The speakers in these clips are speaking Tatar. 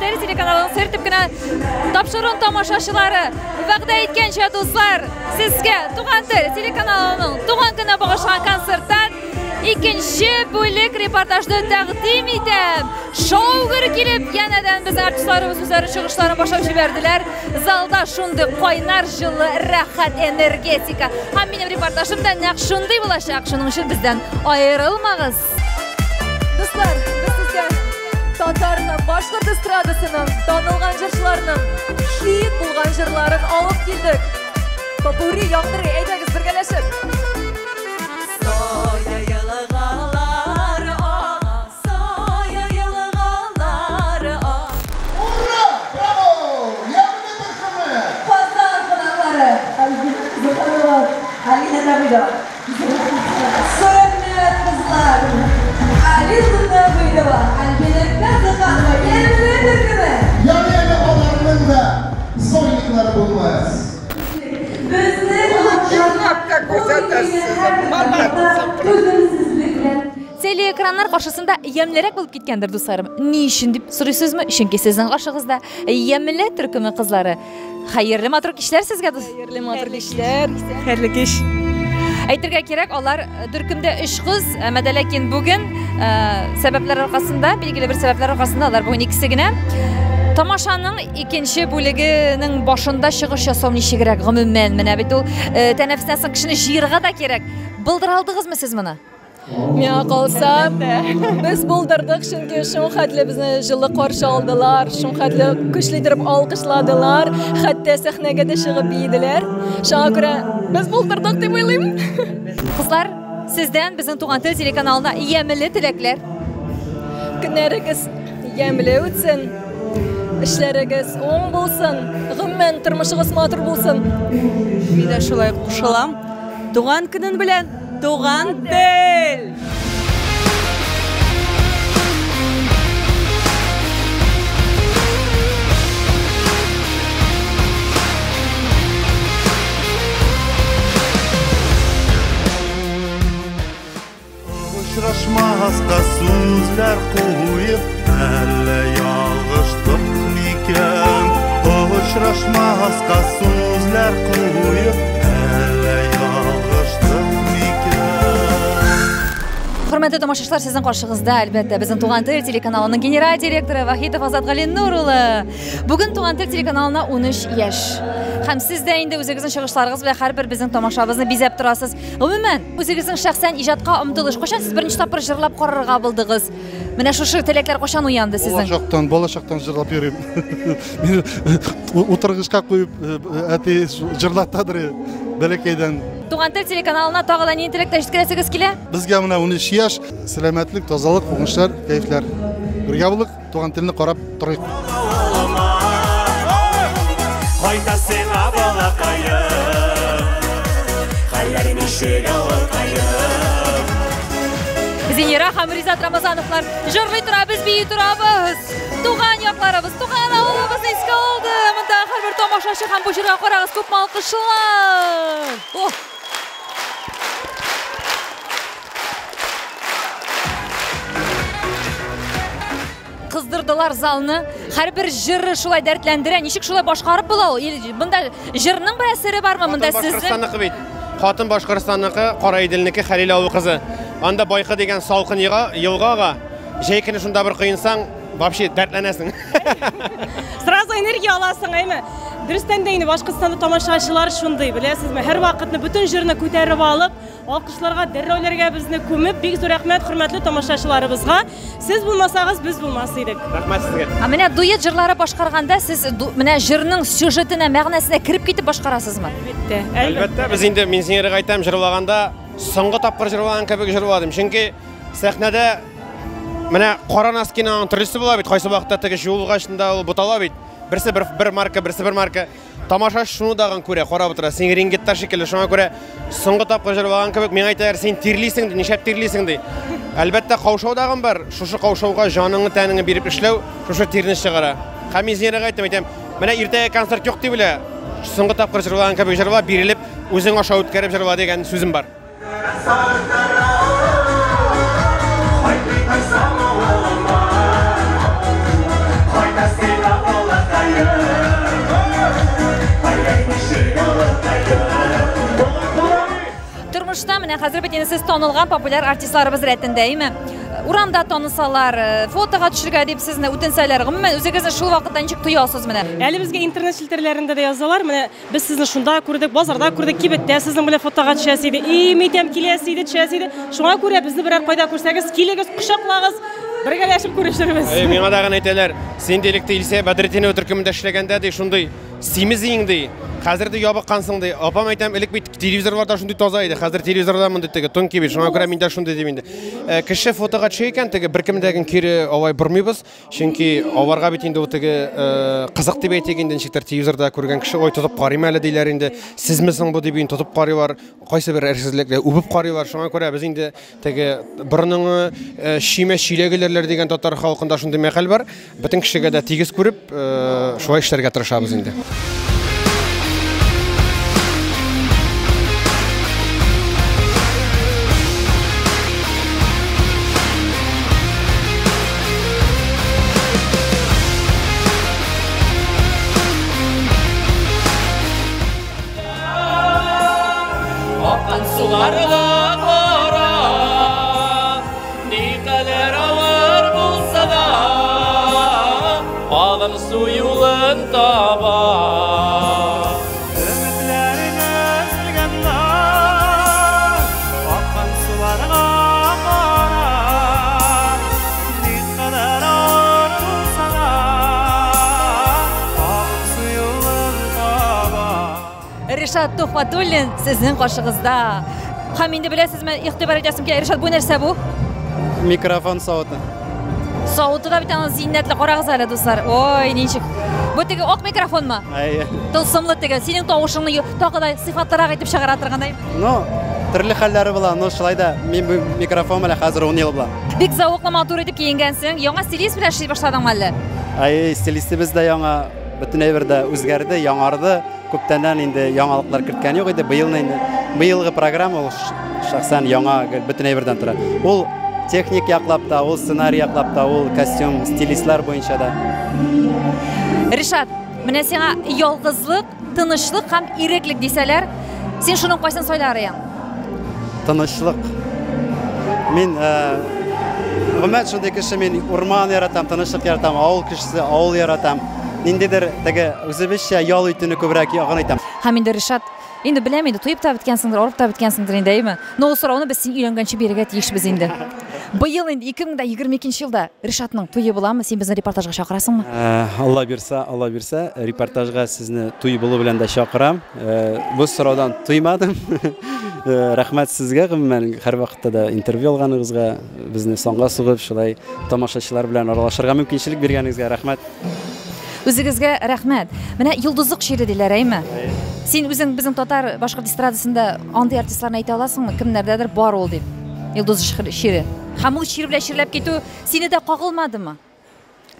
Тел телеканалының сер итеп кенә тапшыруын тамашачылары. Вәгъдә иткәнчә, дуслар, сезгә Туган тел телеканалының туган көненә багышланган концерттан икенче бүлек репортажны тәкъдим итәм. Шау-гөр килеп, янәдән безнең артистларыбыз үзләренең чыгышларын башлап җибәрделәр. Залда шундый кайнар, җылы, рәхәт энергетика. Һәм минем репортажым да нәкъ шундый булачак. Шуның өчен бездән аерылмагыз. Дуслар, без сезгә татарның, башкорт эстрадасының танылган җырчыларының хит булган җырларын алып килдек. Попурри яңгырый, әйдәгез бергәләшеп. Сая елгалар ага, сая елгалар ага. Ура! Браво! Ямьле төркеме! Казан кунаклары, Альбина Зуханова, Алина Давыдова. Сөрәннәр кызлар, Алина Давыдова, Альбина Казаханова, Ямьле төркеме. Ярый әле аларның да сольниклары булмас. Безнең Җырлап та күрсәтәсез, молодцы. Түземсезлек белән Телеэкраннар каршысында ямьлерәк булып киткәндер, дусларым. Ни өчен дип сорыйсызмы? Чөнки сезнең каршыгызда ямьле төркеме кызлары. Хәерле матур кичләр сезгә, дус. Хәерле матур кичләр. Хәерле кич. Әйтергә кирәк, алар төркемдә өч кыз, әмма дә ләкин бүген сәбәпләр аркасында, билгеле бер сәбәпләр аркасында алар бүген икесе генә. Тамашаның икенче бүлегенең башында чыгыш ясау ничегрәк гомумән? Менә бит ул тәнәфестән соң кешене җыярга да кирәк. Булдыра алдыгызмы сез моны? Миңа калса, без булдырдык, чөнки шул хәтле безне җылы каршы алдылар, шул хәтле көчле итеп алкышладылар, хәтта сәхнәгә дә чыгып биеделәр. Шуңа күрә без булдырдык дип уйлыйм. Кызлар, сездән безнең Туган тел телеканалына ямьле теләкләр. Көннәрегез ямьле үтсен, эшләрегез уң булсын, гомумән тормышыгыз матур булсын. Мин дә шулай кушылам. Туган көнен белән Туган тел! Очрашмаска сүзләр куеп, әллә ялгыштык микән? Очрашмаска сүзләр куеп, әллә ялгыштык микән? Хөрмәтле тамашачылар, сезнең каршыгызда, әлбәттә, безнең Туган тел телеканалының генераль директоры Вахитов Азат Галинур улы. Бүген Туган тел телеканалына 13 яшь. Һәм сез дә инде үзегезнең чыгышларыгыз белән һәрбер безнең тамашабызны бизәп торасыз. Гомумән, үзегезнең шәхсән иҗатка омтылыш. Кайчан сез беренче тапкыр җырлап карарга булдыгыз? Менә шушы теләкләр кайчан уянды сезнең? Балачактан, балачактан җырлап йөрим. Мин утыргычка куеп әти җырлатадыр бәләкәйдән. Туган тел телеканалына тагы да нинди теләктә җиткерәсегез килә? Безгә менә 13 яшь, сәламәтлек, тазалык, уңышлар, кәефләр. Бергә булык, туган телне карап торыйк. Кайта сиңа балакаем, хәлләр ничек авылкаем. Зинира һәм Ризат Рамазановлар җырлый тора, без бии торабыз. Туган якларыбыз, туган авылыбызны искә алды. Монда һәрбер тамашачы һәм бу җырга карагыз, күпме алкышлар. О! Кыздырдылар залны. Һәрбер җыры шулай дәртләндерә. Ничек шулай башкарып була ул? Монда җырның бер әсәре бармы? Монда Хатын сезнең Башкортстанныкы бит. Хатын Башкортстанныкы, Караиделнеке, Хәлил авыл кызы. Анда Байкы дигән салкын елга ага. Җәй көне шунда бер коенсаң, вообще дәртләнәсең. Сразу энергия аласың, әйме? Дөрестән дә инде Башкортстанда тамашачылар шундый, беләсезме? Һәр вакытны бөтен җырны күтәреп алып, алкышларга, дәррәүләргә безне күмеп, бик зур рәхмәт хөрмәтле тамашачыларыбызга. Сез булмасагыз, без булмас идек. Рәхмәт сезгә. Ә менә дуэт җырлары башкарганда сез менә җырның сюжетына, мәгънәсенә кереп китеп башкарасызмы? Әлбәттә. Әлбәттә, без инде мин сиңа әйтәм, җырлаганда соңгы тапкыр җырлаган кебек җырладым. Чөнки сәхнәдә менә кара носкиның төрлесе була бит, кайсы вакытта теге җуылгачында ул бутала бит. Берсе бер марка, берсе бер марка. Тамашачы шуны дагын күрә, карап утыра. Син рингеттар шикелле, шуңа күрә соңгы тапкыр җырлаган кебек миңа әйтәләр, син тирлисең ди, нишләп тирлисең ди. Әлбәттә, каушау дагын бар. Шушы каушауга җаныңны, тәнеңне биреп эшләү, шушы тирне чыгара. Һәм мин Зинирага әйттем, әйтәм, менә иртәгә концерт юк дип белә. Соңгы тапкыр җырлаган кебек җырла, бирелеп, үзең аша үткәреп җырла дигән сүзем бар. Кайта Тормышта менә хәзер бит инде сез танылган популяр артистларыбыз рәтендә, әйме? Урамда танысалар, фотога төшергә дип сезне үтенсәләр, гомумән үзегезне шул вакытта ничек тоясыз менә? Әле безгә интернет челтәрләрендә дә язалар, менә без сезне шунда күрдек, базарда күрдек, кибеттә сезнең белән фотога төшәсе иде. И, митәм киләсе иде, төшәсе иде. Шуңа күрә безне берәр кайда күрсәгез, килегез, кочаклагыз, бергәләшеп күрешербез. Әй, миңа тагын әйтәләр, син ди элек Илсөя Бәдретдинова төркемендә эшләгәндә ди шундый симез идең ди. Хәзер ди ябыккансың ди. Апам әйтәм, элек бит телевизорлар да шундый таза иде. Хәзер телевизорда мондый теге тонкий бит. Шуңа күрә мин дә шундый дим инде. Кеше фотога төшә икән, теге беркем дә кире алай бормыйбыз. Чөнки аларга бит инде ул теге кызык дип әйтик инде, ничектер телевизорда күргән кеше, ой, тотып карыйм әле диләр инде. Сезме соң бу дип инде тотып карыйлар. Кайсы бер әрсезлекләр үбеп карыйлар. Шуңа күрә без инде теге борыныңны шимә чиләгеләрләр дигән татар халкында шундый мәкаль бар. Бөтен кешегә дә тигез күреп, шулай эшләргә тырышабыз инде. Аккан суларга карап, никадәр авыр булса да, агым су юлын таба. Өметләрен өзелгәндә, аккан суларга карап, никадәр авыр булса да, агым су юлын таба. Ришат Тухватуллин сезнең каршыгызда. Һәм инде беләсезме, игътибар итәсем килә, Ришат, бу нәрсә бу? Микрофон савыты. Савыты да бит аның зиннәтле, карагыз әле, дуслар. Ой, ничек. Бу теге ак микрофонмы? Әйе. Тылсымлы теге, синең тавышыңны тагы да сыйфатлырак итеп чыгара торгандай. Ну, төрле хәлләре була, но шулай да мин бу микрофон белән хәзер 10 ел була. Бик зәвыклы, матур итеп киенгәнсең. Яңа стилист белән эшли башладыңмы әллә? Әйе, стилистыбыз да яңа, бөтен әйбер дә үзгәрде, яңарды. Күптәннән инде яңалыклар керткән юк иде. Быелны инде, быелгы программа ул шәхсән яңа, бөтен әйбердән тора. Ул техник яклап та, ул сценарий яклап та, ул костюм, стилистлар буенча да. Ришат, менә сиңа ялгызлык, тынычлык һәм иреклек дисәләр, син шуның кайсын сайлар идең? Тынычлык. Мин, гомумән шундый кеше, мин урман яратам, тынычлык яратам, авыл кешесе, авыл яратам. Ниндидер теге үзебезчә ял итүне күбрәк якын итәм. Һәм инде Ришат, инде беләм инде, туеп та беткәнсеңдер, арып та беткәнсеңдер инде, әйеме? Но ул сорауны без син өйләнгәнче бирергә тиешбез инде. Быел инде 2022 елда Ришатның туе буламы? Син безне репортажга чакырасыңмы? Алла бирсә, Алла бирсә, репортажга сезне туй булу белән дә чакырам. Бу сораудан туймадым. Рәхмәт сезгә, гомумән, һәр вакытта да интервью алганыгызга, безне санга сугып, шулай тамашачылар белән аралашырга мөмкинчелек биргәнегезгә рәхмәт. Үзегезгә рәхмәт. Менә йолдызлык чире диләр, әйме? Син үзең безнең татар башкорт эстрадасында андый артистларны әйтә аласыңмы? Кемнәрдәдер бар ул дип. Йолдыз чире. Һәм ул чир белән чирләп китү сине дә кагылмадымы?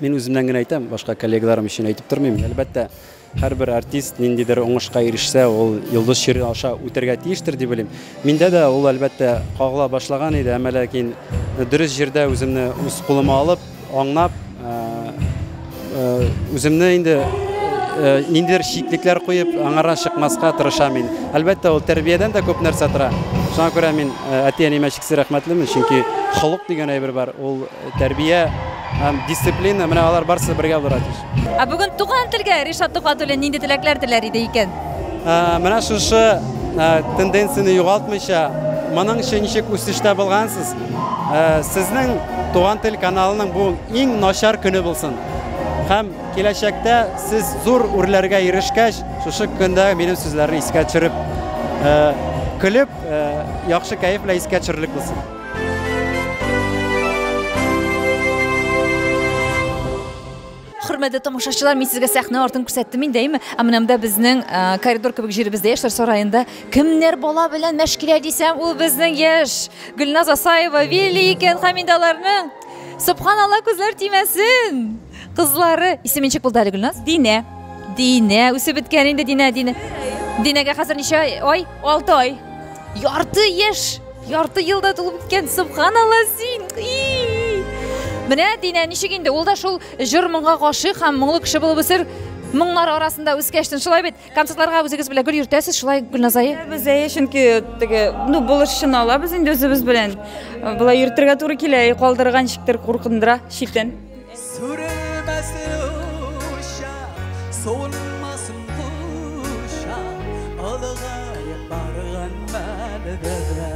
Мин үземнән генә әйтәм, башка коллегаларым өчен әйтеп тормыйм. Әлбәттә, һәрбер артист ниндидер уңышка ирешсә, ул йолдыз чире аша үтәргә тиештер дип уйлыйм. Миндә дә ул әлбәттә кагыла башлаган иде, әмма ләкин дөрес җирдә үземне үз кулыма алып, аңлап, үземне инде ниндидер чиклекләр куеп, аңардан чыкмаска тырышам мин. Әлбәттә, ул тәрбиядән дә күп нәрсә тора. Шуңа күрә мин әти-әниемә чиксез рәхмәтлемен, чөнки холык дигән әйбер бар. Ул тәрбия һәм дисциплина, менә алар барысы бергә булырга тиеш. Ә бүген туган телгә Ришат Тухватуллин нинди теләкләр теләр иде икән? Менә шушы тенденцияне югалтмыйча, моның өчен ничек үсештә булгансыз? Сезнең Туган тел каналының бу иң начар көне булсын. Һәм киләчәктә сез зур үрләргә ирешкәч, шушы көндә минем сүзләрне искә төшереп, көлеп, яхшы кәеф белән искә төшерерлек булсын. Хөрмәтле тамашачылар, мин сезгә сәхнә артын күрсәттем инде, әйме? Ә менә монда безнең коридор кебек җиребездә, Яшьләр сараенда кемнәр бала белән мәш килә дисәм, ул безнең яшь Гөлназ Асаева, Вилли икән һәм инде аларның Субханалла, күзләр тимәсен. Кызлары, исеме ничек булды әле, Гөлназ? Динә. Динә, үсеп беткән инде Динә, Динә. Динәгә хәзер ничә ай? 6 ай. Ярты яшь, ярты елда тулып беткән, субханалла син. И! Менә Динә ничек инде, ул да шул җыр моңга гашыйк һәм моңлы кеше булып үсер. Моңнар арасында үскәчтен, шулай бит, концертларга үзегез белән гөл йөртәсез, шулай, Гөлназ ай? Без әйе, чөнки теге, ну, булышчыны алабыз инде үзебез белән. Болай йөртергә туры килә, калдырырга ничектер куркындыра читен. Сүрелмәсен учак, суынмасын кочак, олыгаеп барган мәлдә дә.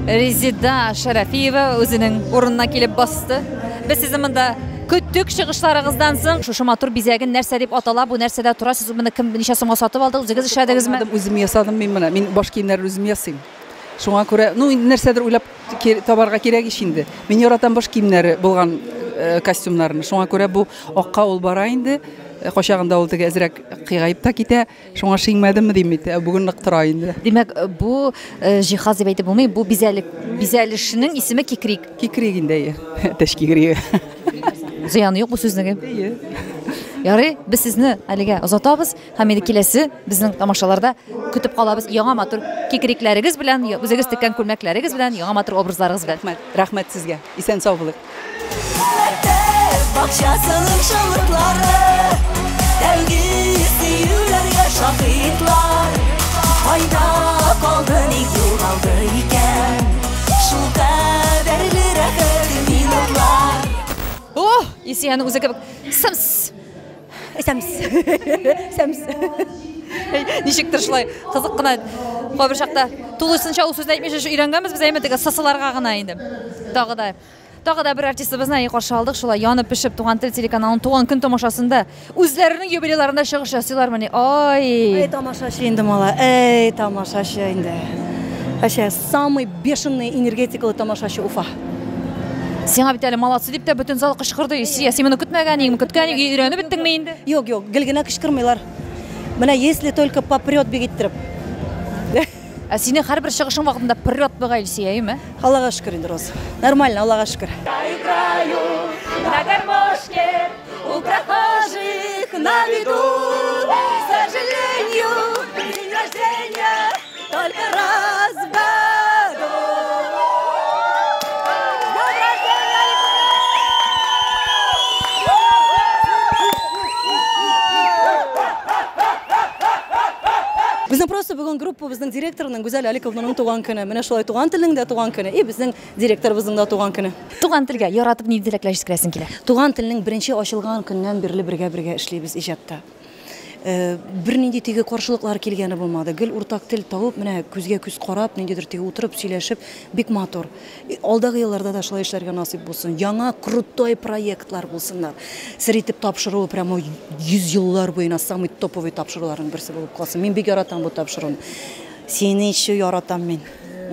Резеда Шәрәфиева үзенең урынына килеп басты. Без сезне монда көттек чыгышларыгыздан соң. Шушы матур бизәген нәрсә дип атала, бу нәрсәдә тора? Сез моны кем ничә сумга сатып алдыгыз? Үзегез эшләдегезме? Үзем ясадым мин моны. Мин баш киемнәрен үзем ясыйм. Шуңа күрә, ну, инде нәрсәдер уйлап табарга кирәк ич инде. Мин яратам баш киемнәре булган костюмнарны. Шуңа күрә бу акка ул бара инде. Кайчагында ул теге әзрәк кыйгаеп та китә. Шуңа шиңмәдемме дим бит, бүген нык тора инде. Димәк, бу җиһаз дип әйтеп булмый, бу бизәлек, бизәлешнең исеме кикрик. Кикрик инде, әйе. Әтәч кикриге. Зыяны юк бу сүзнең. Әйе. Ярый, без сезне әлегә озатабыз һәм инде киләсе безнең тамашаларда көтеп калабыз яңа матур кикрикләрегез белән, үзегез теккән күлмәкләрегез белән, яңа матур образларыгыз белән. Рәхмәт, рәхмәт сезгә. Исән сау булыгыз. Мәктәп бакчасының шатлыклары, тәүге сөюләргә шаһитлар. Кайда калды, ник югалды икән шул кадәрле рәхәт минутлар? О, Исияның үзе кебек сымс. Сәмс. Сәмс. Ничектер шулай кызык кына кайбер чакта тулысынча ул сүзне әйтмичә өйрәнгәнбез без, әйме теге сысыларга гына инде. Тагы да Тагы да бер артистыбызны әй каршы алдык, шулай янып пешеп Туган тел телеканалының туган көн тамашасында үзләренең юбилейларында чыгыш ясыйлармыни? Ай! Эй, тамашачы инде мала, эй, тамашачы инде. Вообще, самый бешеный энергетикалы тамашачы Уфа. Сиңа бит әле молодцы дип тә бөтен зал кычкырды. Исия, син моны көтмәгән идеңме? Көткән идең, өйрәнеп беттеңме инде? Юк, юк, гел генә кычкырмыйлар. Менә если только попрет бик иттереп. Ә синең һәрбер чыгышың вакытында прет бугай, Илсөя, әйеме? Аллага шөкер инде, Роза. Нормально, Аллага шөкер. Играю на гармошке у прохожих на виду. К сожалению, день рождения только раз в году. С днем рождения, Безнең просто бүген группабызның директорының Гүзәл Аликовнаның туган көне. Менә шулай туган телнең дә туган көне, и безнең директорыбызның да туган көне. Туган телгә яратып нинди теләкләр җиткерәсең килә? Туган телнең беренче ачылган көннән бирле бергә-бергә эшлибез иҗатта. Бернинди теге каршылыклар килгәне булмады. Гел уртак тел табып, менә күзгә күз карап, ниндидер теге утырып сөйләшеп, бик матур. Алдагы елларда да шулай эшләргә насыйп булсын. Яңа крутой проектлар булсыннар. Сер итеп тапшыруы прямо 100 еллар буена самый топовый тапшыруларның берсе булып калсын. Мин бик яратам бу тапшыруны. Сине еще яратам мин.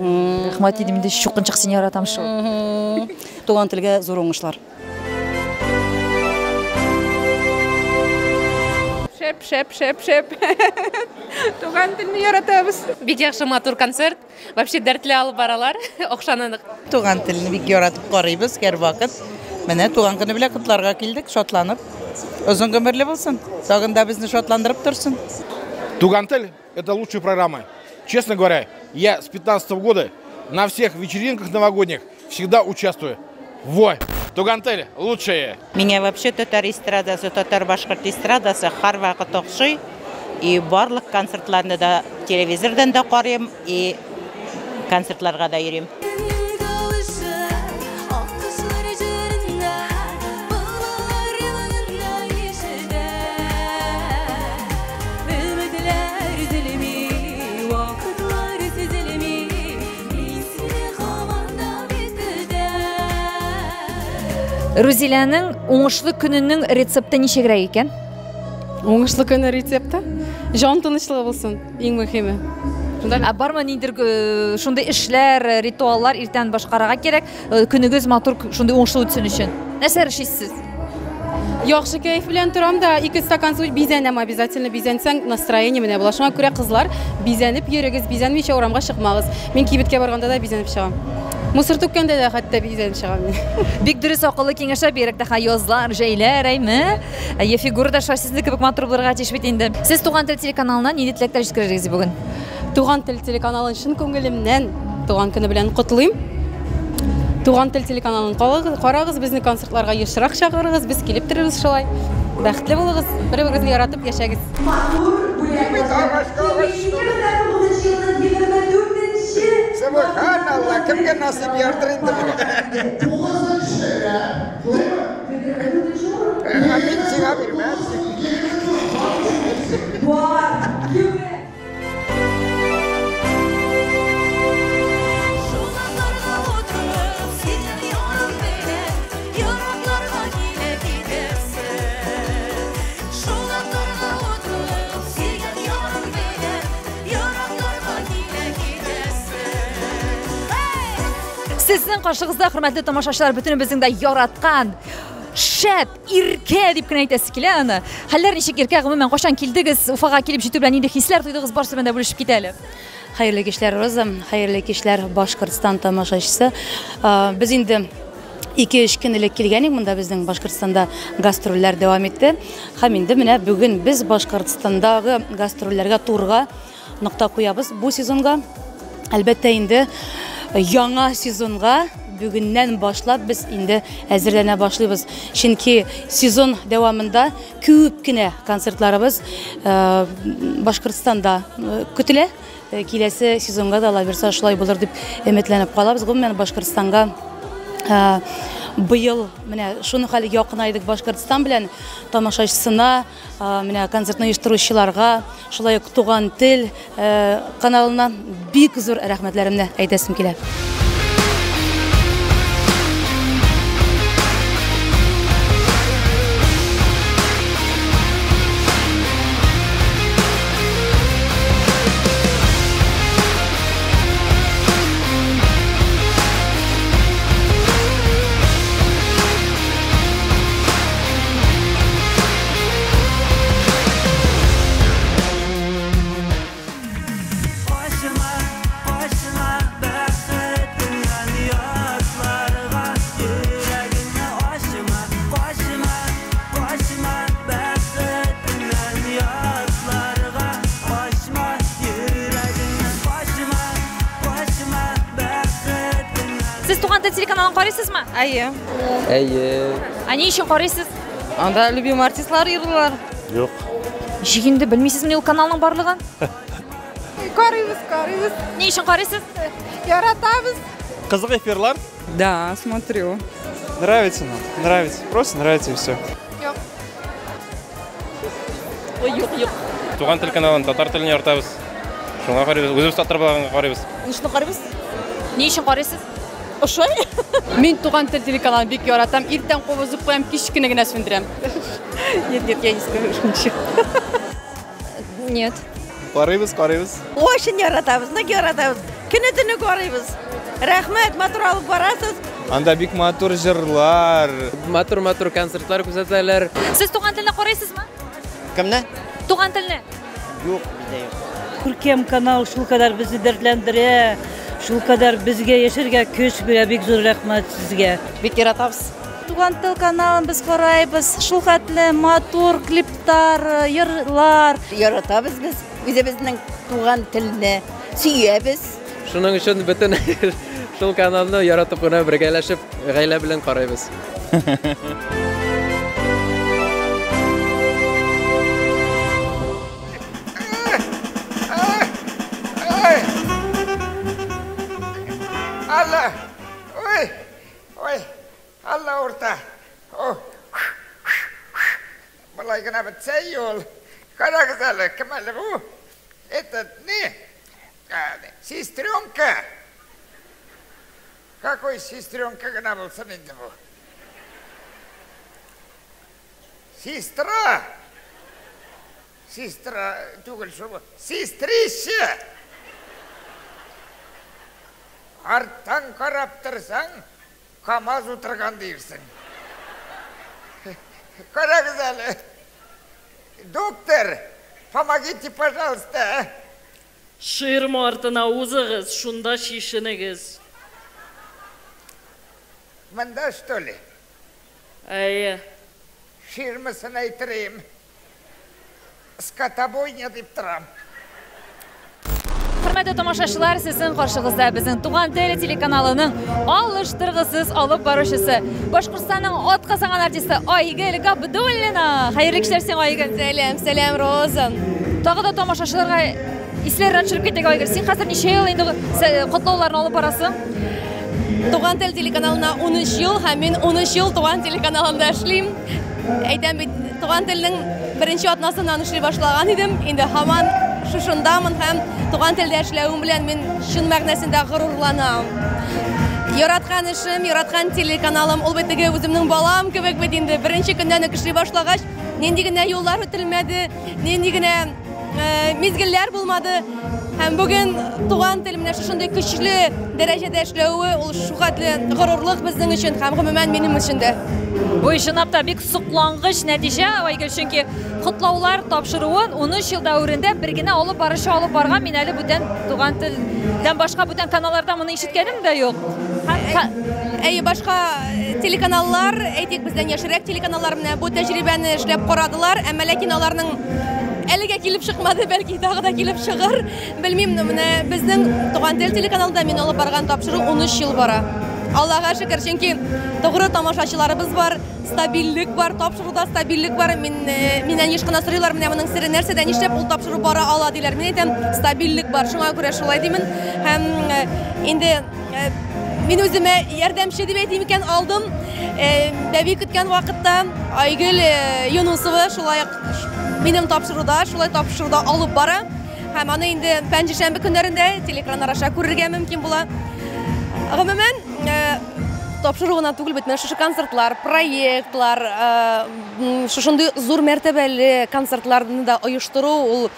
Рәхмәт инде, чукынчык сине яратам шул. Туган телгә зур уңышлар. Шәп, шәп, шәп, шәп. Туган телне яратабыз. Бик яхшы матур концерт. Вообще дәртле алып баралар. Охшаныдык. Туган телне бик яратып карыйбыз һәрвакыт. Менә туган көне белән котларга килдек, шатланып. Озын гомерле булсын. Тагын да безне шатландырып торсын. Туган тел это лучшая программа. Честно говоря, я с 15-го года на всех вечеринках новогодних всегда участвую. Во! Туган тел лучшее. Миңа вообще татар эстрадасы, татар башкорт эстрадасы һәрвакыт охшый. И барлык концертларны да телевизордан да карыйм, и концертларга да йөрим. Рузиләнең уңышлы көненең рецепты ничегрәк икән? Уңышлы көне рецепты? Җан тынычлыгы булсын, иң мөһиме. Ә бармы ниндидер шундый эшләр, ритуаллар иртән башкарырга кирәк, көнегез матур, шундый уңышлы үтсен өчен? Нәрсә эшлисез? Яхшы кәеф белән торам да, 2 стакан су бизәнәм, обязательно бизәнсәң, настроение менә була. Шуңа күрә кызлар, бизәнеп йөрегез, бизәнмичә урамга чыкмагыз. Мин кибеткә барганда да бизәнеп чыгам. Мусор түккәндә дә хәтта бизәнеп чыгам мин. Бик дөрес акыллы киңәшләр бигрәк тә язлар, җәйләр, әйме? Әйе, фигура да шулай сезнең кебек матур булырга тиеш бит инде. Сез Туган тел телеканалына нинди теләкләр җиткеререгез бүген? Туган тел телеканалын чын күңелемнән туган көне белән котлыйм. Туган тел телеканалын карагыз, безне концертларга ешрак чакырыгыз, без килеп торырбыз шулай. Бәхетле булыгыз, бер-берегезне яратып яшәгез. Сөбханалла, кемгә насыйп ярдыр инде моны? Мин сиңа бирмәс. Сезнең каршыгызда, хөрмәтле тамашачылар, бөтенебезнең дә яраткан шәп, Иркә дип кенә әйтәсе килә аны. Хәлләр ничек, Иркә? Гомумән, кайчан килдегез? Уфага килеп җитү белән нинди хисләр тойдыгыз? Барысы белән дә бүлешеп кит әле. Хәерле кичләр, Роза. Хәерле кичләр, Башкортстан тамашачысы. Без инде 2-3 көн элек килгән идек монда, безнең Башкортстанда гастрольләр дәвам итте. Һәм инде менә бүген без Башкортстандагы гастрольләргә турга нокта куябыз бу сезонга. Әлбәттә инде яңа сезонга бүгеннән башлап без инде әзерләнә башлыйбыз. Чөнки сезон дәвамында күп кенә концертларыбыз Башкортстанда көтелә. Киләсе сезонга да алла шулай булыр дип өметләнеп калабыз. Гомумән, Башкортстанга быел менә шуны хәл якынайдык Башкортстан белән тамашачысына, менә концертны оештыручыларга, шулай ук Туган тел каналына бик зур рәхмәтләремне әйтәсем килә. Сез Туган тел телеканалын карыйсызмы? Әйе. Әйе. Ә ни өчен карыйсыз? Анда любимый артистлар йырлыйлар. Юк. Ничек инде белмисезмени ул каналның барлыгын? Карыйбыз, карыйбыз. Ни өчен карыйсыз? Яратабыз. Кызык эфирлар? Да, смотрю. Нравится нам, нравится. Просто нравится и все. Юк. Ой, юк, юк. Туган тел каналын, татар телен яратабыз. Шуңа карыйбыз, үзебез татар булганга карыйбыз. Ничек карыйбыз? Ни өчен карыйсыз? Ошай. Мин Туган тел телеканалын бик яратам. Иртән кабызып куям, кич кенә генә сүндерәм. Нет, нет, я не скажу ничего. Нет. Карыйбыз, карыйбыз. Очень яратабыз, нык яратабыз. Көне-төне карыйбыз. Рәхмәт, матур алып барасыз. Анда бик матур җырлар. Матур-матур концертлар күрсәтәләр. Сез Туган телне карыйсызмы? Кемне? Туган телне. Юк, бездә юк. Күркәм канал шулкадәр безне дәртләндерә, шулкадәр безгә яшәргә көч бирә. Бик зур рәхмәт сезгә. Бик яратабыз. Туган тел каналын без карайбыз. Шулхәтле матур клиплар, йырлар. Яратабыз без үзебезнең туган телне, сөябез. Шуның өчен бөтен шул каналны яратып кына бергәләшеп гаилә белән карыйбыз. Алла! Ой! Ой! Алла урта! Болай гына бетсә юл. Карагыз әле, кем әле бу? Этот не? Сестренка! Какой сестренка гына булсын инде бу? Сестра! Сестра түгел шул. Сестрище! Арттан карап торсаң, КамАЗ утырган диерсең. Карагыз әле. Доктор, помогите, пожалуйста. Ширма артына узыгыз, шунда чишенегез. Монда, что ли? Әйе. Ширмасын әйтерим. Скотобойня дип торам. Хөрмәтле тамашачылар, сезнең каршыгызда безнең Туган тел телеканалының алыштыргысыз алып баручысы, Башкортстанның атказанган артисты Айгөл Габдуллина. Хәерле кичләр сиңа, Айгөл. Сәлам, сәлам, Роза. Тагы да тамашачыларга исләренә төшереп китик, Айгөл. Син хәзер ничә ел инде котлауларны алып барасың? Туган тел телеканалына 13 ел һәм мин 13 ел Туган телеканалында эшлим. Әйтәм бит, Туган телнең беренче атнасыннан эшли башлаган идем. Инде һаман шушындамын һәм Туган телдә эшләвем белән мин чын мәгънәсендә горурланам. Яраткан эшем, яраткан телеканалым, ул бит теге үземнең балам кебек бит инде. Беренче көннән үк эшли башлагач, нинди генә юллар үтелмәде, нинди генә э, мизгелләр булмады. Һәм бүген туган тел менә шушындый көчле дәрәҗәдә эшләве ул шулхәтле горурлык безнең өчен һәм гомумән минем өчен дә. Бу чынлап та бик соклангыч нәтиҗә, Айгөл, чөнки котлаулар тапшыруын 13 ел дәверендә бер генә алып баручы алып барган, мин әле бүтән туган телдән башка бүтән каналларда моны ишеткәнем дә юк. Әйе, башка э, телеканаллар, әйтик, бездән яшьрәк телеканаллар менә бу тәҗрибәне эшләп карадылар, әмма ләкин аларның әлегә килеп чыкмады, бәлки тагы да килеп чыгыр. Белмим, но менә безнең Туган тел телеканалында мин алып барган тапшыру 13 ел бара. Аллага шөкер, чөнки тугры тамашачыларыбыз бар, стабильлек бар, тапшыруда стабильлек бар. Мин э, миннән еш кына сорыйлар, менә моның сере нәрсәдә, нишләп ул тапшыру бара ала диләр. Мин әйтәм, стабильлек бар, шуңа күрә шулай димен. Һәм э, инде э, мин үземә ярдәмче дип әйтим икән алдым. Бәби көткән вакытта Айгөл Юнусова шулай ук минем тапшыруда, шулай тапшыруда алып бара. Һәм аны инде пәнҗешәмбе көннәрендә телекраннар аша күрергә мөмкин була. Гомумән, э, тапшыру гына түгел бит, менә шушы концертлар, проектлар, э, шушындый зур мәртәбәле концертларны да оештыру ул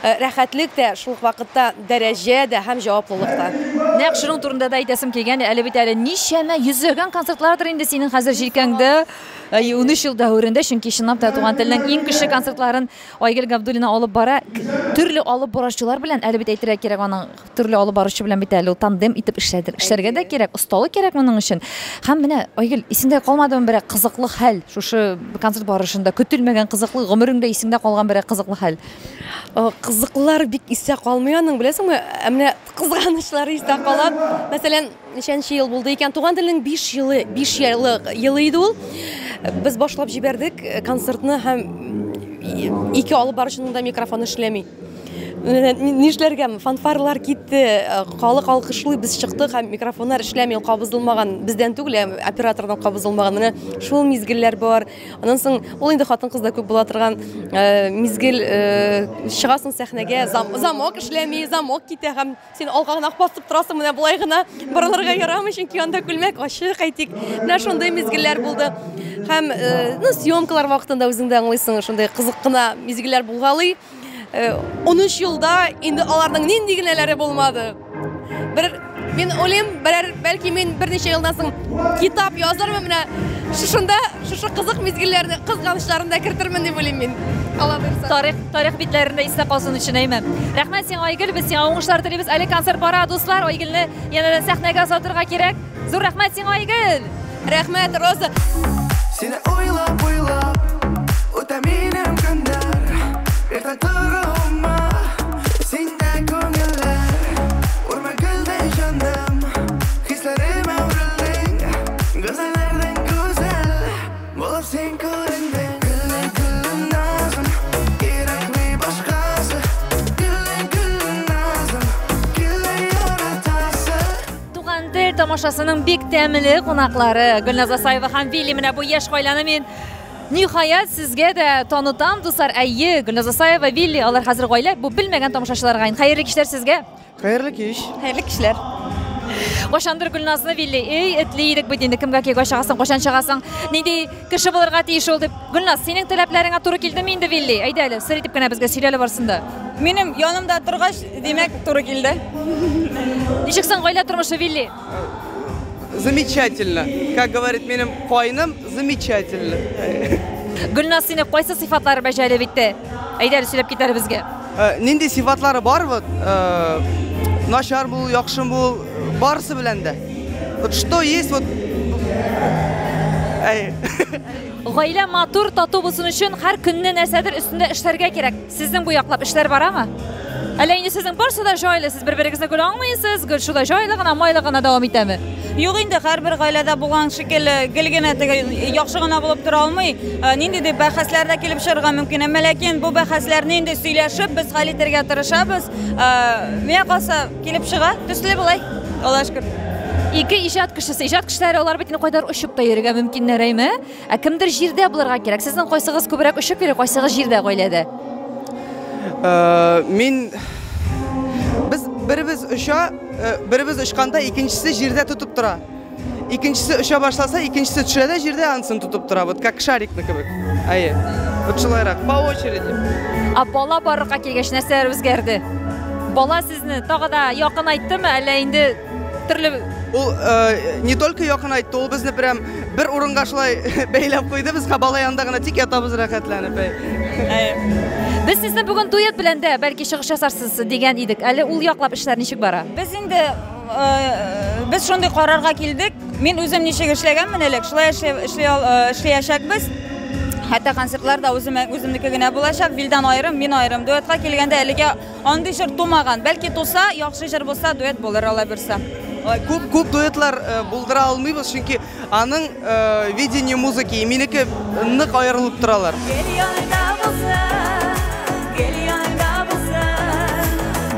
э, рәхәтлек тә, шул ук вакытта дәрәҗә дә һәм җаваплылык та. Нәкъ шуның турында да әйтәсем килгән, әле бит әле ничәмә йөзләгән концертлардыр инде синең хәзер җилкәңдә. 13 ел дәверендә, чөнки чынлап та туган телнең иң көчле концертларын Айгөл Габдуллина алып бара. Төрле алып баручылар белән, әле бит әйтергә кирәк, аның төрле алып баручы белән бит әле ул тандем итеп эшләдер. Эшләргә дә кирәк, осталык кирәк моның өчен. Һәм менә, Айгөл, исеңдә калмадымы берәр кызыклы хәл шушы концерт барышында? Көтелмәгән кызыклы, гомереңдә исеңдә калган берәр кызыклы хәл? Кызыклылар бик истә калмый аның, беләсеңме? Ә менә кызганычлары истә кала. Мәсәлән, ничәнче ел булды икән? Туган телнең 5 елы, 5 елы, елы иде ул. Без башлап җибәрдек э, концертны һәм ике алып баручының да микрофоны эшләми. Нишләргә? Фанфарлар китте, э, халык алкышлый, без чыктык һәм микрофоннар эшләми, ул кабызылмаган. Бездән түгел, ә оператордан кабызылмаган. Менә шул мизгелләр бар. Аннан соң ул инде хатын-кызда күп була торган э, мизгел, чыгасың сәхнәгә, замок эшләми, замок китә һәм Син алга гына басып торасың, менә болай гына борылырга ярамый, чөнки анда күлмәк ачык, әйтик. Менә шундый мизгелләр булды. Һәм, э, ну, съемкалар вакытында үзең дә аңлыйсың, шундый кызык кына мизгелләр булгалый. 13 э, елда инде аларның нинди генәләре булмады. Бер мин уйлыйм, берәр бәлки мин берничә елдан соң китап язармын, менә шушында шушы кызык мизгелләрне, кызганычларын да кертермен дип уйлыйм мин. Алла боерса. Тарих, тарих битләрендә истә калсын өчен, әйме. Рәхмәт сиңа, Айгөл, без сиңа уңышлар телибез. Әле концерт бара, дуслар, Айгөлне янәдән сәхнәгә озатырга кирәк. Зур рәхмәт сиңа, Айгөл! Рәхмәт, Роза. Сине уйлап, уйлап, үтә минем көннәр. Иртә торуыма, синдә күңелләр. Үрмә гөлдәй җаным, хисләремә үрелдең. Гүзәлләрдән гүзәл, булып син күрендең. Гөлле, гөлле назым, кирәкми башкасы. Гөлле, гөлле назым, гөлле яратасы. Туган тел тамашасының бик тәмле кунаклары Гөлназ Асаева һәм Вилли. Менә бу яшь гаиләне мин ниһаять сезгә дә танытам, дуслар. Әйе, Гөлназ Асаева, Вилли, алар хәзер гаилә. Бу белмәгән тамашачыларга инде. Хәерле кичләр сезгә. Хәерле кич. Хәерле кичләр. Кайчандыр Гөлназны Вилли, эй, этли идек бит инде, кемгә кияүгә чыгасың, кайчан чыгасың, нинди кеше булырга тиеш ул дип. Гөлназ, синең таләпләреңә туры килдеме инде Вилли? Әйдә әле, сер итеп кенә безгә сөйлә әле барысын да. Минем янымда торгач, димәк, туры килде. Ничек соң гаилә тормышы, Вилли? Замечательно. Как говорит минем кайным, замечательно. Гөлназ сине кайсы сыйфатлары белән җәлеп итте? Әйдә әле сөйләп кит әле безгә. Э, нинди сыйфатлары бар вот, э, начар бул, яхшы бул, барысы белән дә. Вот что есть, вот Әй. Гаилә матур, тату булсын өчен һәр көнне нәрсәдер өстендә эшләргә кирәк. Сезнең бу яклап эшләр барамы? Әллә инде сезнең барсы да җайлы, сез бер-берегезне гел аңлыйсыз, гел шулай җайлы гына, майлы гына дәвам итәме? Юк инде, һәрбер гаиләдә булган шикелле, гел генә теге яхшы гына булып тора алмый. Ниндидер бәхәсләр дә килеп чыгарга мөмкин. Әмма ләкин бу бәхәсләрне инде сөйләшеп без хәл итәргә тырышабыз. Миңа калса, килеп чыга, төсле болай. Аллага шөкер. Ике иҗат кешесе, иҗат кешеләре алар бит инде кайдадыр очып та йөрергә мөмкиннәр, әйме? Ә кемдер җирдә булырга кирәк. Сезнең кайсыгыз күбрәк очып йөри, кайсыгыз җирдә гаиләдә? Мин без беребез оча, беребез очканда икенчесе җирдә тотып тора. Икенчесе оча башласа, икенчесе төшә дә җирдә анысын тотып тора. Вот как шарикны кебек. Әйе. Вот шулайрак, по очереди. Ә бала барлыкка килгәч нәрсәләр үзгәрде? Бала сезне тагы да якынайттымы, әллә инде төрле Ул не только якынайтты, ул безне прям бер урынга шулай бәйләп куйды. Без бала янында гына тик ятабыз рәхәтләнеп. Әй. Без сезне бүген дуэт белән дә бәлки чыгыш ясарсыз дигән идек. Әле ул яклап эшләр ничек бара? Без инде без шундый карарга килдек. Мин үзем ничек эшләгәнмен элек, шулай эшләячәкбез. Хәтта концертлар да үземнеке генә булачак. Вилдан аерым, мин аерым. Дуэтка килгәндә әлегә андый җыр тумаган. Бәлки туса, яхшы җыр булса, дуэт булыр, Алла бирсә. Күп, күп дуэтлар булдыра алмыйбыз, чөнки аның видение музыки и минеке нык аерылып торалар. Гел яныңда булсын, гел яныңда булсын,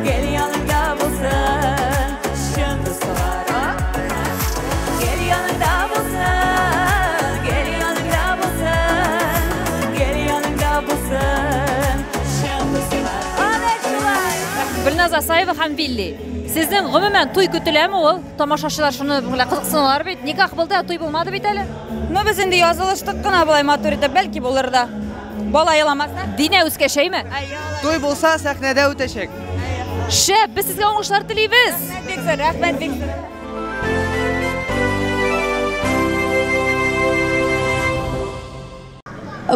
гел яныңда булсын, чын дуслар. Гел яныңда булсын, гел яныңда булсын, гел яныңда булсын, чын дуслар. Гөлназ Асаева һәм Вилли. Сезнең гомумән туй көтеләме ул? Тамашачылар шуны белән кызыксыналар бит. Никах булды, ә туй булмады бит әле. Ну, без инде язылыштык кына болай матур итеп, бәлки булыр да. Бала еламаса. Динә үскәч, әйме? Туй булса, сәхнәдә үтәчәк. Шәп, без сезгә уңышлар телибез. Рәхмәт бик зур, рәхмәт бик зур.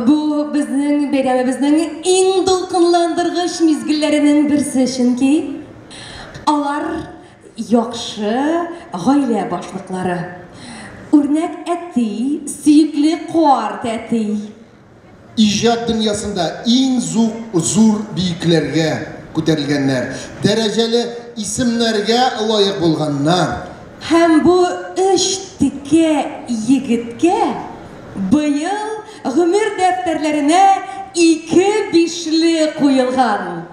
Бу безнең бәйрәмебезнең иң дулкынландыргыч мизгелләренең берсе, чөнки алар яхшы гаилә башлыклары. Үрнәк әти, сөекле карт әти. Иҗат дөньясында иң зур биекләргә күтәрелгәннәр, дәрәҗәле исемнәргә лаек булганнар. Һәм бу өч текә егеткә быел гомер дәфтәрләренә 2 бишле куелган.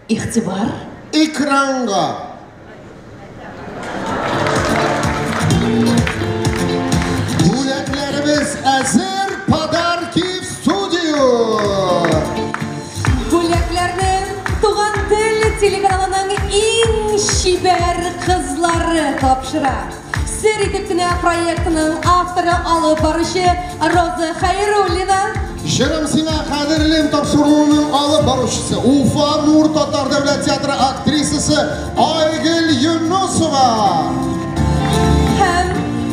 Игътибар. Экранга. Бүләкләребез әзер, подарки в студию. Бүләкләрне Туган тел телеканалының иң чибәр кызлары тапшыра. Сер итеп кенә проектының авторы алып баручы Роза Хәйруллина. Җырым сиңа кадерлем тапшыруының алып баручысы Уфа Нур Татар дәүләт театры актрисасы Айгөл Юнусова. Һәм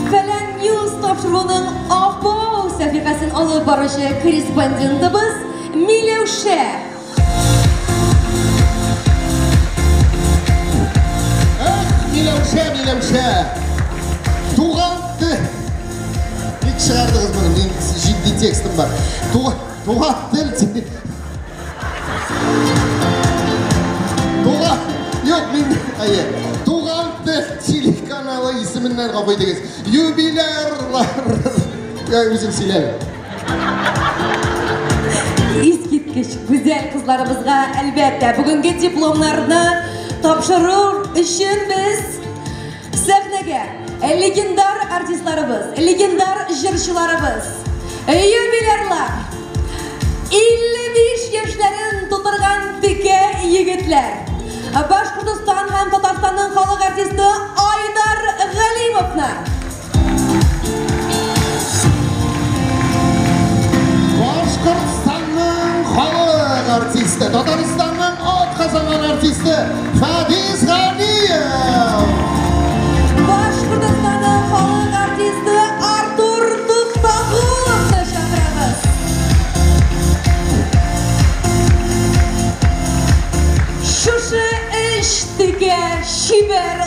Фәлән Ньюс тапшыруының Апау сәхифәсен алып баручы корреспондентыбыз Миләүшә. Эх, Миләүшә, Миләүшә. Туган тел. Ник чыгардыгыз моны? Мин җитди текстым бар. Туган тел Туган, юк, мин, әйе. Туган тел телеканалы исеменнән гафу итегез. Юбилярлар. Я үзем сөйләм. Искиткеч гүзәл кызларыбызга әлбәттә бүгенге дипломнарны тапшыру өчен без сәхнәгә легендар артистларыбыз, легендар җырчыларыбыз, юбилярлар, 55 яшьләрен тутырган текә егетләр, Башкортостан һәм Татарстанның халык артисты Айдар Галимовны. Башкортстанның халык артисты, Татарстанның атказанган артисты Фәдис Ганиев. Башкортстанның халык артисты Артур Туктагуловны чакырабыз. Шушы өч текә чибәр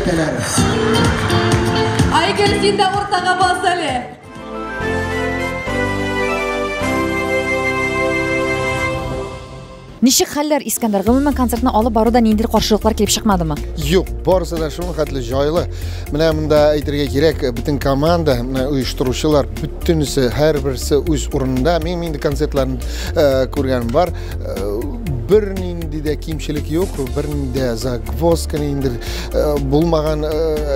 күрсәтәләр. Айгөл, син дә уртага бас әле. Ничек хәлләр, Искәндәр? Гомумән, концертны алып баруда ниндидер каршылыклар килеп чыкмадымы? Юк, барысы да шуның хәтле җайлы. Менә монда әйтергә кирәк, бөтен команда, менә оештыручылар, бөтенесе, һәрберсе үз урынында. Мин инде концертларын күргәнем бар. Бернинди дә кимчелек юк, бернинди дә загвоздка ниндидер булмаган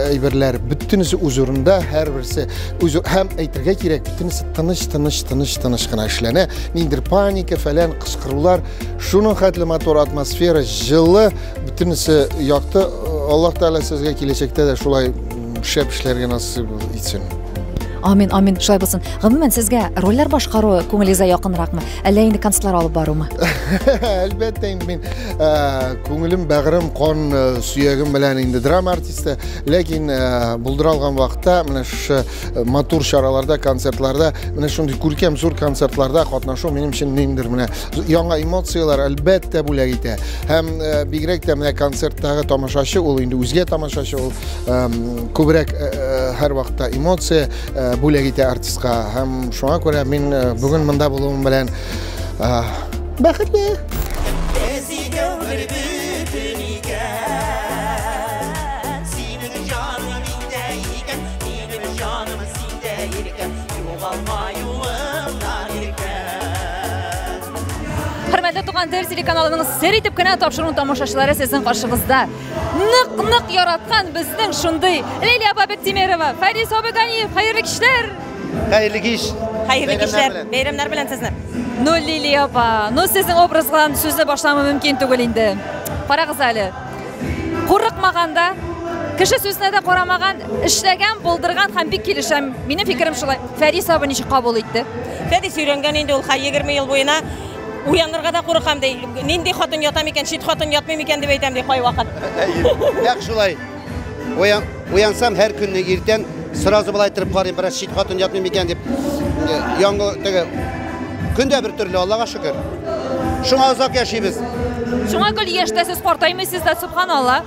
әйберләр. Бөтенесе үз урынында, һәрберсе үз һәм әйтергә кирәк, бөтенесе тыныч, тыныч, тыныч, тыныч кына эшләнә. Ниндидер паника, фәлән, кычкырулар. Шуның хәтле матур атмосфера, җылы, бөтенесе якты. Аллаһ Тәгалә сезгә киләчәктә дә шулай шәп эшләргә насыйп итсен. Амин, амин, шулай булсын. Гомумән, сезгә рольләр башкару күңелегезгә якынракмы? Әллә инде концертлар алып барумы? Әлбәттә инде мин күңелем, бәгырем, кан, сөягем белән инде драма артисты. Ләкин булдыра алган вакытта менә шушы матур чараларда, концертларда, менә шундый күркәм зур концертларда катнашу минем өчен ниндидер менә яңа эмоцияләр әлбәттә бүләк итә. Һәм бигрәк тә менә концерттагы тамашачы, ул инде үзгә тамашачы, ул күбрәк һәрвакытта эмоция бүләк итә артистка. Һәм шуңа күрә мин бүген монда булуым белән бәхетле. Без икәү бер бөтен икән. Синең җаның миндә икән, минем җаным синдә икән. Югалма юлыңнан иркән. Хөрмәтле Туган тел телеканалының сер итеп кенә тапшыруын тамашачылары сезнең каршыгызда. Нык-нык яраткан безнең шундый Лилия апа Бектимерова, Фәрис абый Ганиев, хәерле кичләр. Хәерле кич. Хәерле Бәйрәмнәр кичләр. белән. Бәйрәмнәр белән сезне. Ну, Лилия апа, ну сезнең образдан сүзне башламау мөмкин түгел инде. Карагыз әле. Курыкмаганда, кеше сүзенә дә карамаган, эшләгән, булдырган һәм бик килешәм. Минем фикерем шулай. Фәрис абый ничек кабул итте? Фәрис өйрәнгән инде ул хәй 20 ел буена. Уянырга да курыкам ди. Нинди хатын ятам икән, чит хатын ятмыйм икән дип әйтәм ди кайвакыт. Нәкъ шулай. Уянсам һәр көнне иртән сразу былай торып карыйм, бераз чит хатын ятмыйм икән дип. Яңгы теге көндә бер төрле, Аллага шөкер. Шуңа озак яшибез. Шуңа гел яшьтә сез картаймыйсыз да, субханалла.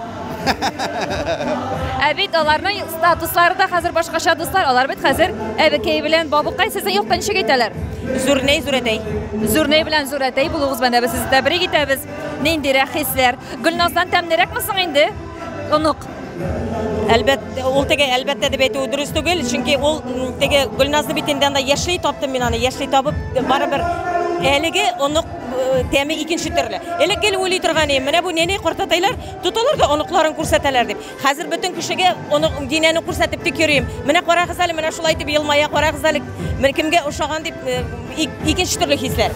Ә бит аларның статуслары да хәзер башкача, дуслар. Алар бит хәзер әбекәй белән бабыкай. Сезнең юктан ничек әйтәләр? Зүрнәй, зүрәтәй. Зүрнәй белән зүрәтәй булуыгыз белән без сезне тәбрик итәбез. Ниндирәк хисләр? Гөлназдан тәмлерәкме соң инде? Онык. Әлбәттә, ул теге әлбәттә дип әйтү дөрес түгел, чөнки ул теге Гөлназны бит инде анда яшьли таптым мин аны, яшьли табып, барыбер әлеге онык тәме икенче төрле. Элек гел уйлый торган идем, менә бу нәни картатайлар тоталар да оныкларын күрсәтәләр дип. Хәзер бөтен кешегә онык динәне күрсәтеп тик йөрим. Менә карагыз әле, менә шулай дип елмая, карагыз әле, менә кемгә ошаган дип, икенче төрле хисләр.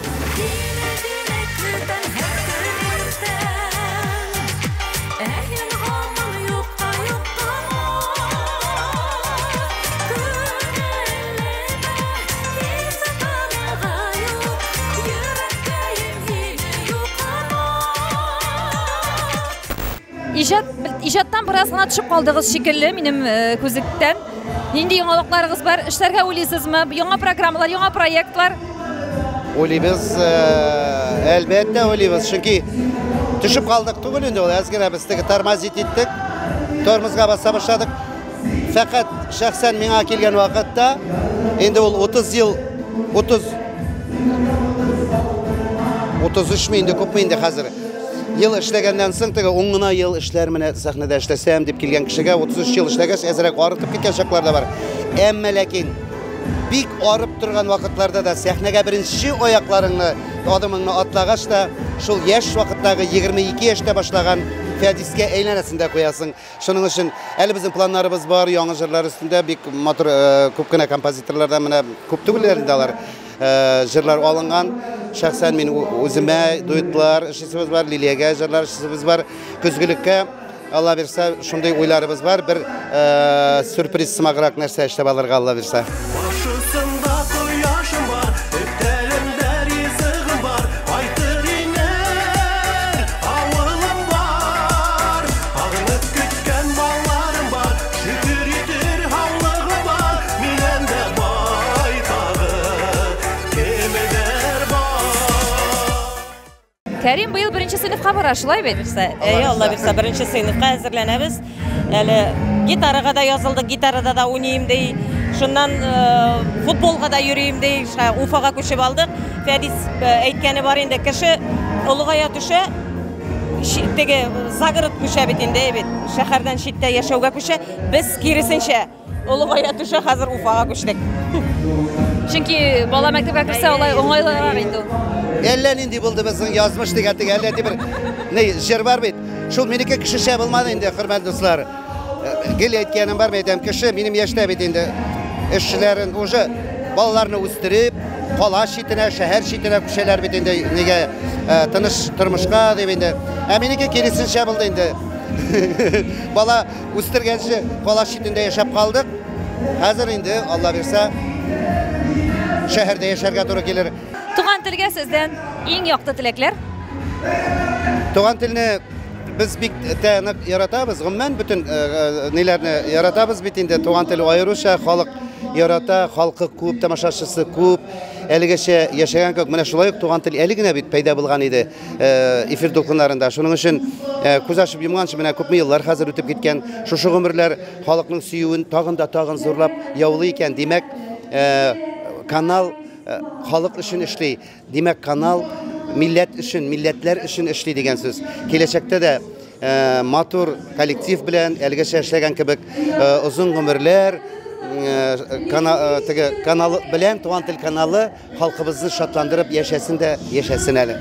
Иҗаттан бераз гына төшеп калдыгыз шикелле минем күзлектән. Нинди яңалыкларыгыз бар? Эшләргә уйлыйсызмы? Яңа программалар, яңа проектлар? Уйлыйбыз, әлбәттә уйлыйбыз. Чөнки төшеп калдык түгел инде ул, әз генә без теге тормозить иттек, тормозга баса башладык. Фәкать шәхсән миңа килгән вакытта, инде ул 30 ел, 33 ми инде, күпме инде хәзер. Ел эшләгәннән соң теге ун гына ел эшләр менә сәхнәдә эшләсәм дип килгән кешегә 33 ел эшләгәч әзрәк арытып киткән чаклар да бар. Әмма ләкин бик арып торган вакытларда да сәхнәгә беренче аякларыңны, адымыңны атлагач та шул яшь вакыттагы 22 яшьтә башлаган Фәдискә әйләнәсен дә куясың. Шуның өчен әле безнең планнарыбыз бар, яңа җырлар өстендә бик матур күп кенә композиторлардан менә күп түгелләр инде алар җырлар алынган. Шәхсән мин үземә дуэтлар эшлисебез бар, Лилиягә җырлар эшлисебез бар. Көзгелеккә Алла бирсә, шундый уйларыбыз бар. Бер сюрприз сымаграк нәрсә эшләп алырга Алла бирсә. Башысында кояшым бар, өстәлемдә ризыгым бар, кайтыр инем, авылым бар. Агынып көткән балларым бар, шөкер итер һаулыгым бар, миннән дә байтагы кемедер бар. Кәрим быел беренче сыйныфка бара, шулай бит? Әйе, Алла бирсә, беренче сыйныфка әзерләнәбез. Әле гитарага да язылдык, гитарада да уйныйм ди. Шуннан футболга да йөрим ди. Уфага күчеп алдык. Фәдис әйткәне бар инде, кеше олыгая төшә, теге загород күчә бит инде, бит. Шәһәрдән читтә яшәүгә күчә. Без киресенчә, олыгая төшә, хәзер Уфага күчтек. Чөнки бала мәктәпкә керсә, алай уңайлырак инде ул. Әллә нинди булды безнең язмыш дигән теге әллә бер ни җыр бар бит. Шул минеке кешечә булмады инде, хөрмәтле дуслар. Гел әйткәнем бар, әйтәм, кеше минем яшьтә бит инде эшчеләрен уже балаларны үстереп, кала читенә, шәһәр читенә күчәләр бит инде, нигә тыныч тормышка дип инде. Ә минеке киресенчә булды инде. Бала үстергәнче кала читендә яшәп калдык. Хәзер инде, Алла бирсә, шәһәрдә яшәргә туры килер. Туган телгә сездән иң якты теләкләр? Туган телне без бик тә нык яратабыз. Гомумән бөтен ниләрне яратабыз бит инде. Туган тел аеруча халык ярата, халкы күп, тамашачысы күп. Әлегәчә яшәгән күк, менә шулай ук туган тел әле генә бит пәйда булган иде эфир дулкыннарында. Шуның өчен күз ачып йомганчы менә күпме еллар хәзер үтеп киткән. Шушы гомерләр халыкның сөюен тагын да тагын зурлап яулый икән. Димәк, канал халык өчен эшли. Димәк, канал милләт өчен, милләтләр өчен эшли дигән сүз. Киләчәктә дә матур коллектив белән әлегәчә эшләгән кебек озын гомерләр, теге канал белән Туган тел каналы халкыбызны шатландырып яшәсен дә яшәсен әле.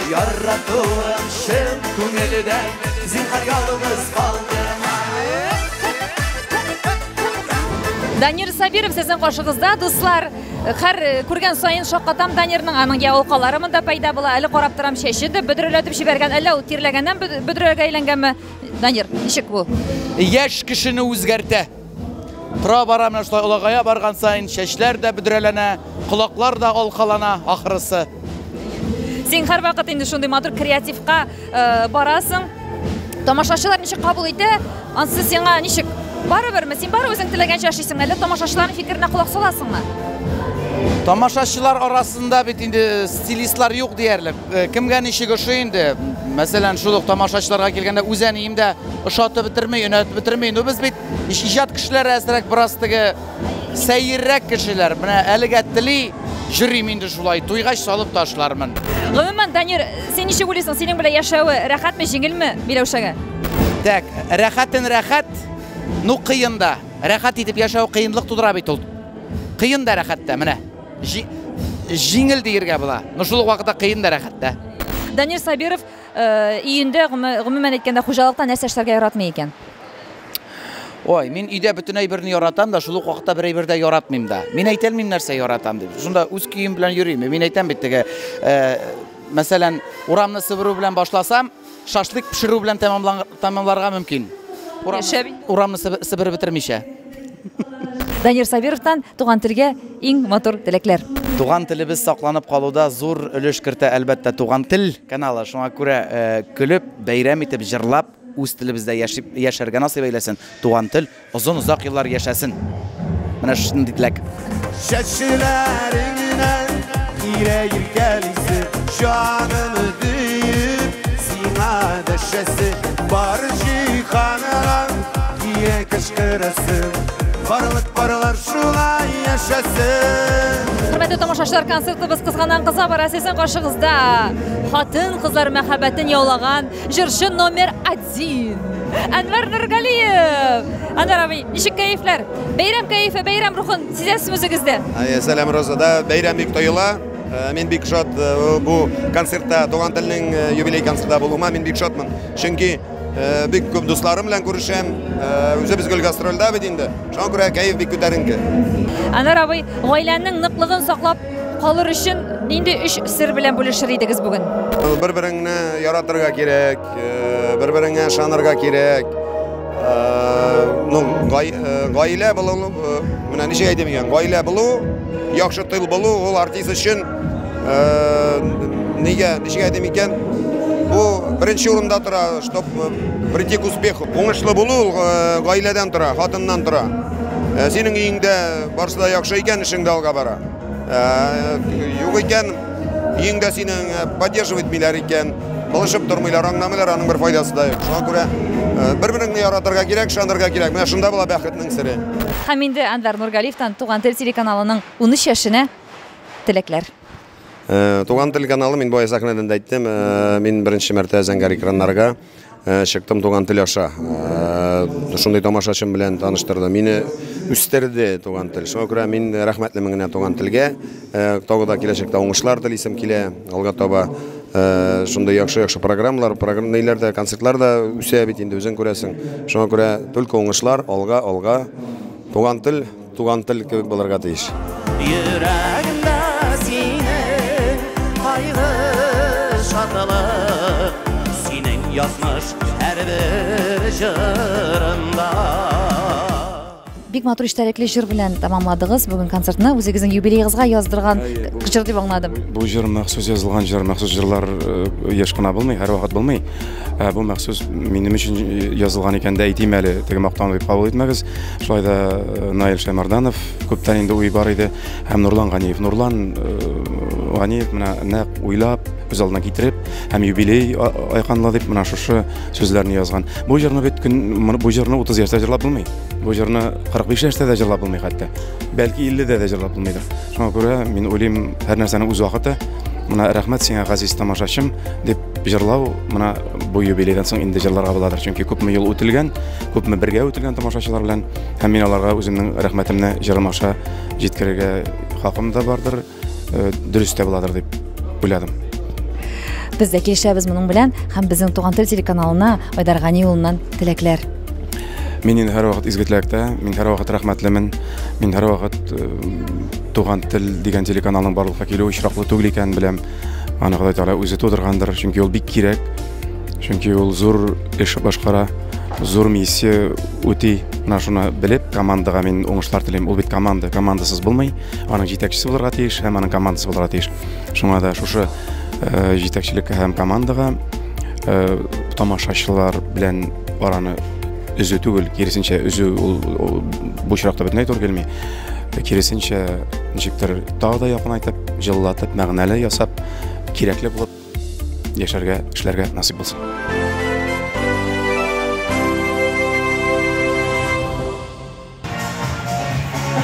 Яратуым чын күңелдән, зинһар ялгыз калдырма. Данир Сабиров сезнең каршыгызда, дуслар. Һәр күргән саен шаккатам Данирның, аның я алкалары монда пәйда була, әле карап торам, чәче дә бөдрәләтеп җибәргән, әллә ул тирләгәннән бөдрәгә әйләнгәнме? Данир, ничек бу? Яшь кешене үзгәртә. Тора бара менә шулай олыгая барган саен чәчләр дә бөдрәләнә, колаклар да алкалана ахрысы. Син һәрвакыт инде шундый матур креативка барасың. Тамашачылар ничек кабул итә? Ансы сиңа ничек? Барыберме? Син бары үзең теләгәнчә эшлисеңме? Әллә тамашачыларның фикеренә колак саласыңмы? Тамашачылар арасында бит инде стилистлар юк диярлек. Кемгә ничек ошый инде? Мәсәлән, шул ук тамашачыларга килгәндә үз әнием дә ошатып бетерми, өнәтеп бетерми. Ну без бит иҗат кешеләре әзрәк бераз теге сәеррәк кешеләр. Менә әлегә тели йөрим инде шулай, туйгач салып ташлармын. Гомумән, Данир, син ничек уйлыйсың, синең белән яшәве рәхәтме, җиңелме Миләүшәгә? Так, рәхәтен рәхәт, ну кыен да. Рәхәт итеп яшәү кыенлык тудыра бит ул. Кыен да рәхәт тә, менә. Җиңел диергә була. Но шул ук вакытта кыен да рәхәт тә. Данир Сабиров өендә, гомумән әйткәндә, хуҗалыкта нәрсә эшләргә яратмый икән? Ой, мин өйдә бөтен әйберне яратам да, шул ук вакытта бер әйбер дә яратмыйм да. Мин әйтә алмыйм нәрсә яратам дип. Шунда үз көем белән йөрим. Мин әйтәм бит теге, мәсәлән, урамны сыбыру белән башласам, шашлык пешерү белән тәмамларга мөмкин. Урамны сыбырып бетермичә. Данир Сабировтан туган телгә иң матур теләкләр. Туган телебез сакланып калуда зур өлеш кертә, әлбәттә, Туган тел каналы. Шуңа күрә көлеп, бәйрәм итеп, җырлап, үз телебездә яшәргә насыйп әйләсен. Туган тел озын-озак еллар яшәсен. Менә шундый теләк. Чәчләреңнән ирә иркәлисе, җанымны диеп, сиңа дәшәсе, бар җиһаннан кирәк кычкырасы. Барлык парлар шулай яшәсен. Хөрмәтле тамашачылар, концертыбыз кызганнан кыза бара. Сезнең каршыгызда хатын-кызлар мәхәббәтен яулаган җырчы номер 1 Әнвәр Нургалиев. Әнвәр абый, ничек кәефләр? Бәйрәм кәефе, бәйрәм рухын сизәсезме үзегездә? Сәлам, Роза, да, бәйрәм бик тоела. Мин бик шат бу концертта, Туган телнең юбилей концертында булуыма мин бик шатмын. Чөнки бик күп дусларым белән күрешәм. Үзебез гел гастрольдә бит инде. Шуңа күрә кәеф бик күтәренке. Әнвәр абый, гаиләнең ныклыгын саклап калыр өчен нинди өч сер белән бүлешер идегез бүген? Бер-береңне яратырга кирәк, бер-береңә ышанырга кирәк. Ну, гаилә булу, менә ничек әйтим икән, гаилә булу, яхшы тыл булу, ул артист өчен нигә, ничек әйтим икән, бу беренче урында тора, чтоб прийти к успеху. Уңышлы булу ул гаиләдән тора, хатыннан тора. Синең өеңдә барысы да яхшы икән, эшең дә алга бара. Юк икән, өеңдә синең поддерживать итмиләр икән, булышып тормыйлар, аңламыйлар, аның бер файдасы да юк. Шуңа күрә бер-береңне яратырга кирәк, ышанырга кирәк. Менә шунда була бәхетнең сере. Һәм инде Әнвәр Нургалиевтан Туган тел телеканалының 13 яшенә теләкләр. Туган тел каналы, мин бая сәхнәдән дә әйттем, мин беренче мәртәбә зәңгәр экраннарга чыктым Туган тел аша. Шундый тамашачым белән таныштырды. Мине үстерде Туган тел. Шуңа күрә мин рәхмәтлемен генә Туган телгә. Тагы да киләчәктә уңышлар телисем килә. Алга таба шундый яхшы-яхшы программалар, ниләр дә, концертлар да үсә бит инде, үзең күрәсең. Шуңа күрә только уңышлар, алга, алга. Туган тел, туган тел кебек булырга тиеш. Йөрәгемдә синең кайгы, шатлык, синең язмыш һәрбер җырымда. Бик матур истәлекле җыр белән тәмамладыгыз бүген концертны. Үзегезнең юбилеегызга яздырган җыр дип аңладым. Бу җыр махсус язылган җыр, махсус җырлар еш кына булмый, һәрвакыт булмый. Бу махсус минем өчен язылган икән дә әйтим әле, теге мактану дип кабул итмәгез. Шулай да Наил Шәймәрданов күптән инде уй бар иде һәм Нурлан Ганиев. Нурлан Ганиев менә нәкъ уйлап, күз алдына китереп һәм юбилей айканлы дип менә шушы сүзләрне язган. Бу җырны бит көн, бу җырны 30 яшьтә җырлап булмый. Бу җырны 45 яшьтә дә җырлап булмый хәтта. Бәлки 50-дә дә җырлап булмыйдыр. Шуңа күрә мин уйлыйм, һәр нәрсәнең үз вакыты. Менә рәхмәт сиңа, газиз тамашачым, дип җырлау менә бу юбилейдан соң инде җырларга буладыр. Чөнки күпме юл үтелгән, күпме бергә үтелгән тамашачылар белән, һәм мин аларга үземнең рәхмәтемне җырым аша җиткерергә хакым да бардыр, дөрес тә буладыр дип уйладым. Без дә килешәбез моның белән һәм безнең Туган тел телеканалына Айдар Гани улыннан теләкләр. Мин инде һәрвакыт изге теләктә, мин һәрвакыт рәхмәтлемен, мин һәрвакыт Туган тел дигән телеканалның барлыкка килүе очраклы түгел икәнен беләм. Аны Ходай Тәгалә үзе тудыргандыр, чөнки ул бик кирәк, чөнки ул зур эш башкара, зур миссия үти. Менә шуны белеп, командага мин уңышлар телим. Ул бит команда, командасыз булмый. Аның җитәкчесе булырга тиеш һәм аның командасы булырга тиеш. Шуңа да шушы җитәкчелеккә һәм командага тамашачылар белән араны өзү түгел, киресенчә өзү ул бу очракта бөтенләй туры килми. Киресенчә, ничектер тагы да якынайтып, җылылатып, мәгънәле ясап, кирәкле булып яшәргә, эшләргә насыйп булсын.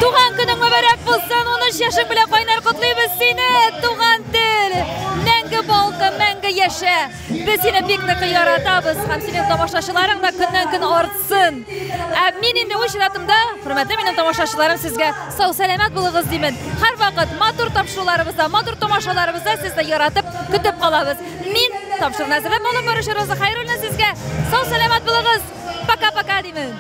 Туган көнең мөбарәк булсын, 13 яшең белән кайнар котлыйбыз сине, туган тел! Мәңге балкы, мәңге яшә! Без сине бик нык яратабыз һәм синең тамашачыларың да көннән-көн артсын. Ә мин инде үз чиратымда, хөрмәтле минем тамашачыларым, сезгә сау-сәламәт булыгыз димен. Һәрвакыт матур тапшыруларыбызда, матур тамашаларыбызда сезне яратып, көтеп калабыз. Мин тапшыруны әзерләп алып баручы Роза Хәйруллина сезгә сау-сәламәт булыгыз. Пока-пока димен.